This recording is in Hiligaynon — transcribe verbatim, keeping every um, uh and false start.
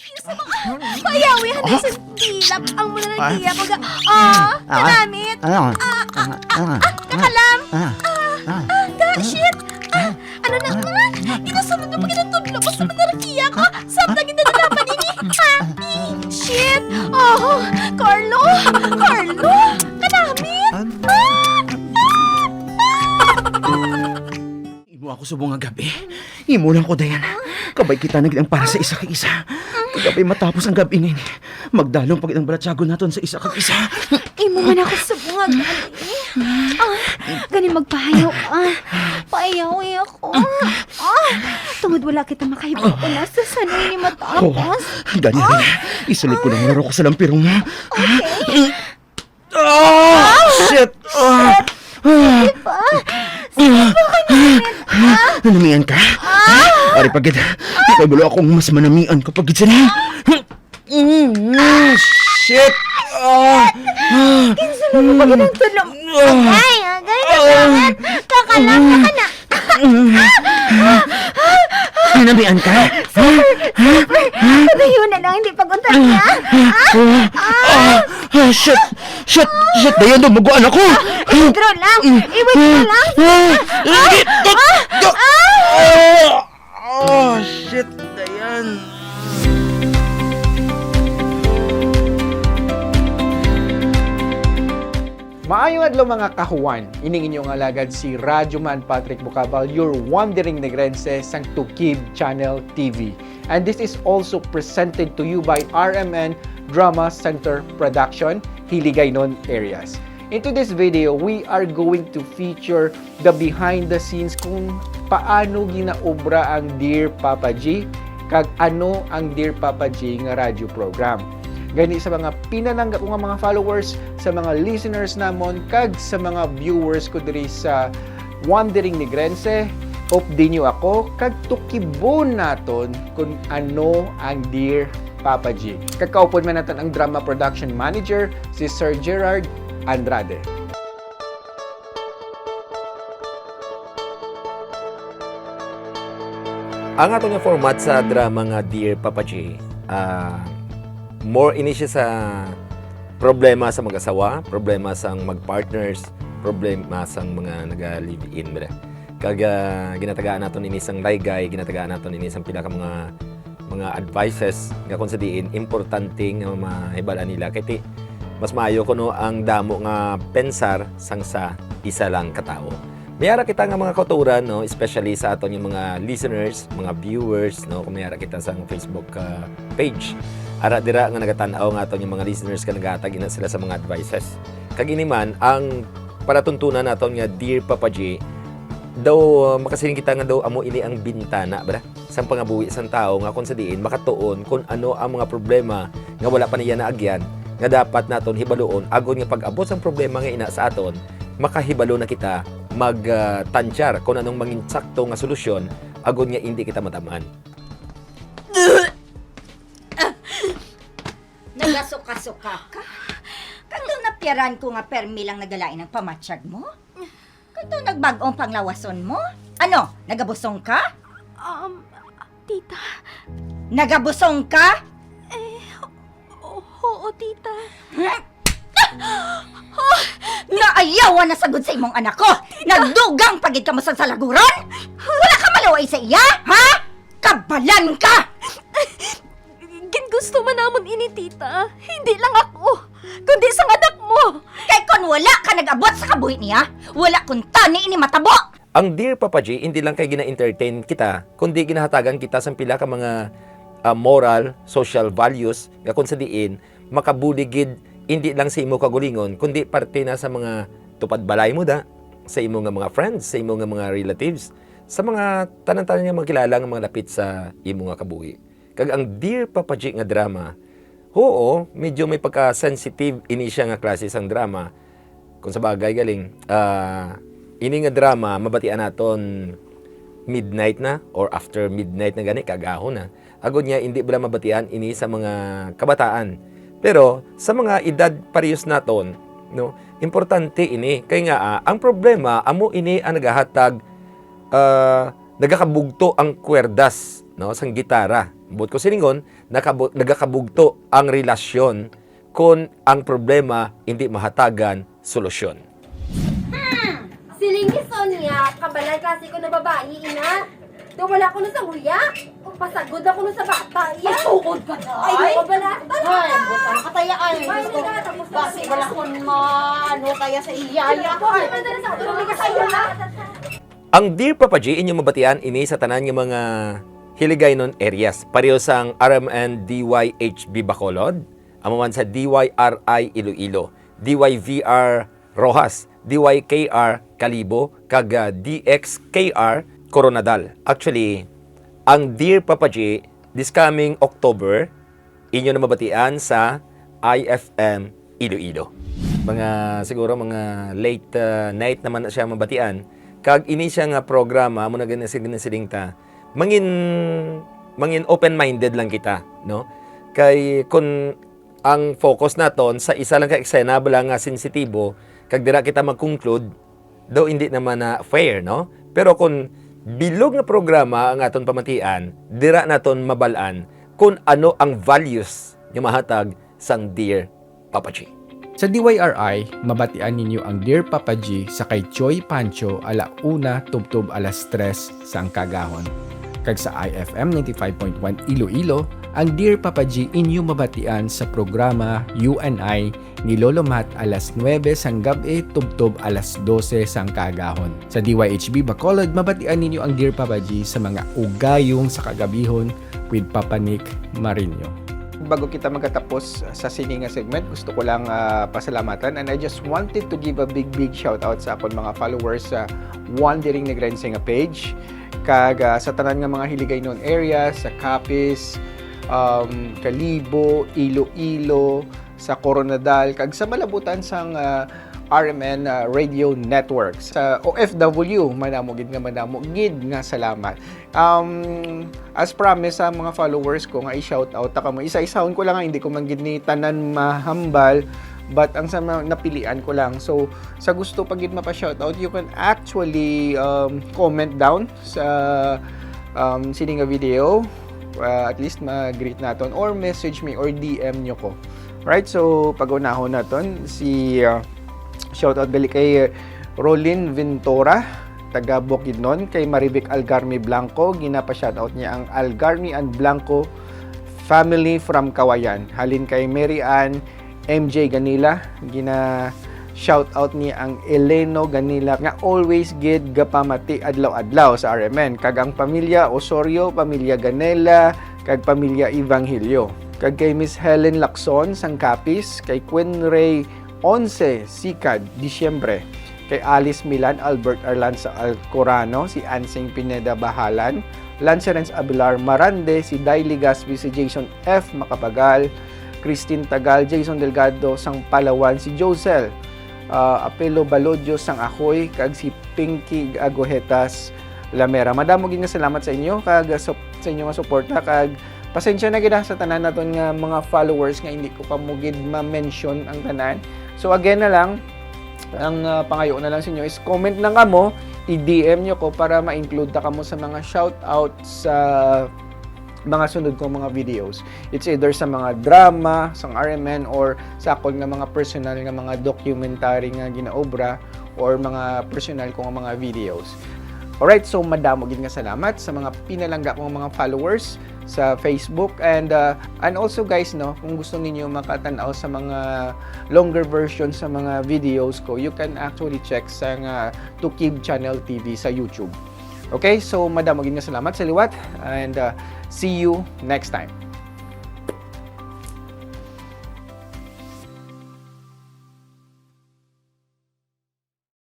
Paayawi, hanay sa dilak ang muna ng tiya ko. Ga, ah, kanamit. Ah, ah, ah, ah, kakalam. Ah, ah, ah, shit. Ah, ano na man? Ginasunod mo pa ginatudlo ko sa manarakiya ka. Sabta ginadalapan ini. Ah, shit. Oh, Carlo. Carlo. Kanamit. Ah, ah, ah. Imo ako subong nga gab-i. Imo lang ko, Dayan. Kabay kita naglang para sa isa ka isa. Kagabay matapos ang gab-i nga ini, magdalom pa gid ang balatyagon naton sa isa ka isa. Imo man ako subong nga gab-i. Ah, gani magpahayaw ka. Paayawi ako. Ah, tungod wala kita makahibalo na sa sanay ni matapos. Oh, Dayan, isulod ko lang laro ko sa lampirong mo. Okay. Ah! Shit! Ah! Sige pa. Sige pa, kanamit. Ah! Nanamian ka? Ah! Ari pa gid. Nakabalo akong mas manamian ka pa gid sini. Mm, shit! Ah! Kinsa na mo pa gid ang tulog? Ah! Agay, agay, Ah! Kakalang ka na. Nanamian ka? Super, super. Padayon na lang, hindi pag-unta niya. Ah! Ah! Ah! Shit! Shit! Shit! Dayan, dumuguan ako! Intro lang! Iwit na lang! Ah! Ah! Ah! Oh, shit! Dayan! Maayong adlaw, mga kahuan. Ining inyong alagad si Radyo Man Patrick Bucabal, your wandering Negrense sang Tukib Channel T V. And this is also presented to you by R M N Drama Center Production, Hiligaynon Areas. In today's video, we are going to feature the behind the scenes kung paano ginaobra ang Dear Papa G, kag ano ang Dear Papa G nga radyo program. Gani, sa mga pinalangga ko nga mga followers, sa mga listeners namon, kag sa mga viewers ko diri sa Wandering Negrense, updi niyo ako, kag tukibon naton kung ano ang Dear Papa G. Kag kaupod man naton ang drama production manager, si Sir Gerard Andrade. Ang aton nga format sa drama nga Dear Papa G, ah, more ini siya sa problema sa mag-asawa, problema sang mag-partners, problema sang mga naga-live-in, bala. Kag, ah, ginatagaan naton ini sang laygay, ginatagaan naton ini sang pila ka mga, mga advices nga kung sa diin importante nga mahibal-an nila. Kay ti, mas maayo kuno ang damo nga pensar sang sa isa lang ka tawo. May ara kita nga mga kauturan, no, especially sa aton nga mga listeners, mga viewers, no, kung may ara kita sa Facebook, ah, page. Ara dira nga nagatan-aw nga aton nga mga listeners ka nagahatag ina sila sa mga advices. Kag ini man ang palatuntunan naton nga Dear Papa G, daw, ah, makasiling kita nga daw amo ini ang bintana, bala, sang pangabuhi sang tawo nga kung sa diin makatuon kung ano ang mga problema nga wala pa niya naagyan nga dapat naton hibaluon agod nga pag-abot sang problema nga ina sa aton, makahibalo na kita mag, ah, tansyar kung anong mangin sakto nga solusyon agod nga indi kita matam-an. Nagasuka-suka ka? Kadto napiyaran ko nga permi lang nagalain ang pamatyag mo? Kadto nagbag-ong panglawason mo? Ano, nagabusong ka? Um, tita. Nagabusong ka? Eh, o-, oo, tita. Oh, naayawan na sagod sa imong anak ko. Tita! Nagdugang pa gid ka mo sa salaguron? Wala ka maluoy sa iya, ha? Kabalan ka! Gingusto man namon ini, tita. Hindi lang ako, kundi sang anak mo. Kay kon wala ka nag-abot sa kabuhi niya, wala kuntani ini matabo. Ang Dear Papa G, hindi lang kay gina-entertain kita, kundi ginahatagan kita sang pila ka mga, ah, moral, social values nga kung sa diin makabulig gid, hindi lang sa imo kaugalingon, kundi parte na sa mga tupad balay mo da, sa imo nga mga friends, sa imo nga mga relatives, sa mga tanan-tanan nga mga kilala nga mga lapit sa imo nga kabuhi. Kag ang Dear Papa G nga drama, oo, medyo may pagka-sensitive ini siya nga klase sang drama. Kung sa bagay, galing, ah, ini nga drama, mabatian naton midnight na or after midnight na gani, kaagahon na. Agod nga, hindi bala mabatian ini sa mga kabataan. Pero sa mga edad parehas naton, no, importante ini. Kay nga, ah, ang problema, amo ini ang nagahatag, ah, nagakabugto ang kwerdas, no, sang gitara. Buot ko silingon, nakabu-, nagakabugto ang relasyon kon ang problema hindi mahatagan solusyon. Hmm. Siling ni Sonia, kabalay kasi ko na babayi, ina. Do wala ko na sa huya. Pasagod ako na sa bata, iya. Ay, tuod ka, Ay, day. Di ko bala. Ay, buta na kataya, ay. Ay, Gusto, wala, tapos na. Basi wala ko man. Huwag kaya sa iya, iya. Ay, wala na sa ato, wala sa iya. Ang Dear Papa G, inyong mabatian ini sa tanan nga mga Hiligaynon areas. Pareho sang R M N D Y H B Bacolod, amo man sa D Y R I Iloilo, D Y V R Roxas, D Y K R Kalibo, kag ah, D X K R Koronadal. Actually, ang Dear Papa G, this coming October, inyo na mabatian sa I F M Iloilo. Mga, siguro, mga late uh, night naman na siya mabatian. Kag ini siya nga programa, amo na gani siling ta, mangin, mangin open-minded lang kita, no? Kay kun ang focus naton sa isa lang ka eksena bala nga sensitibo, kag dira kita mag-conclude, daw hindi naman na fair, no? Pero kung bilog nga programa ang aton pamatian, dira naton mabal-an kung ano ang values nga mahatag sang Dear Papa G. Sa D Y R I, mabatian ninyo ang Dear Papa G sa kay Choy Pancho ala una tubtob alas tres sang kaagahon. Kag sa I F M ninety-five point one Iloilo, ang Dear Papa G inyo mabatian sa programa U N I ni Lolo Matt alas nuebe sang gab-i tubtob alas dose sang kaagahon. Sa D Y H B Bacolod, mabatian ninyo ang Dear Papa G sa mga ugayong sa kagabihon with Papa Nick Marino. Bago kita magkatapos sa sini nga segment, gusto ko lang ah, pasalamatan, and I just wanted to give a big big shout out sa akon mga followers sa Wandering Negrense nga page, kag ah, sa tanan nga mga Hiligaynon area, sa Capiz, um, Kalibo, Iloilo, sa Koronadal, kag sa malabutan sang ah, R M N ah, Radio Network. Sa O F W, madamo gid nga, madamo gid nga salamat. Um, as promised sa mga followers ko nga i-shout out ta kamo, isa-isahon ko lang, hindi ko man gid ni tanan mahambal, but ang sa mga napilian ko lang. So, sa gusto pa gid mapa-shout out, you can actually um, comment down sa um, sini nga video. Uh, at least ma-greet naton, or message me or D M nyo ko. Right, so pag-unahon naton si uh, shout out gali kay Rolin Ventura, taga Bukidnon, kay Marivic Algarmi Blanco, ginapa-shout out niya ang Algarmi and Blanco family from Kawayan. Halin kay Mary Ann M J Ganila, gina shout out ni ang Eleno Ganila nga always gid gapamati adlaw-adlaw sa R M N, kag ang pamilya Osorio, pamilya Ganela, kag pamilya Evangelio. Kag kay Miss Helen Lacson sang Capiz, kay Queen Ray Onse Sikad, Disyembre, kay Alice Milan, Albert Arlanza Alcorano, si Ansing Pineda Bahalan, Lancerens Abelar Marande, si Dai Ligaspi, si Jason F Macapagal, Christine Tagal, Jason Delgado sang Palawan, si Josel ah, Apelo Balodio sang Ajoy, kag si Pinky Agujetas Lamera. Madamo gid nga salamat sa inyo kag sa, sa inyo nga suporta, kag pasensya na gid, ah, sa tanan naton nga mga followers nga hindi ko kamo gid ma-mention ang tanan. So again na lang, ang ah, pangayo na lang sa inyo is comment lang kamo, i-D M nyo ko para ma-include ta kamo sa mga shout out sa mga sunod kong mga videos. It's either sa mga drama, sang R M N, or sa akon nga mga personal nga mga documentary nga ginaobra, or mga personal ko nga mga videos. Alright, so madamo gid nga salamat sa mga pinalangga kong mga followers sa Facebook, and uh, and also, guys, no, kung gusto ninyo makatan-aw sa mga longer version sa mga videos ko, you can actually check sa nga Tukib Channel T V sa YouTube. Okay, so madamo gid nga salamat sa liwat, and uh, see you next time.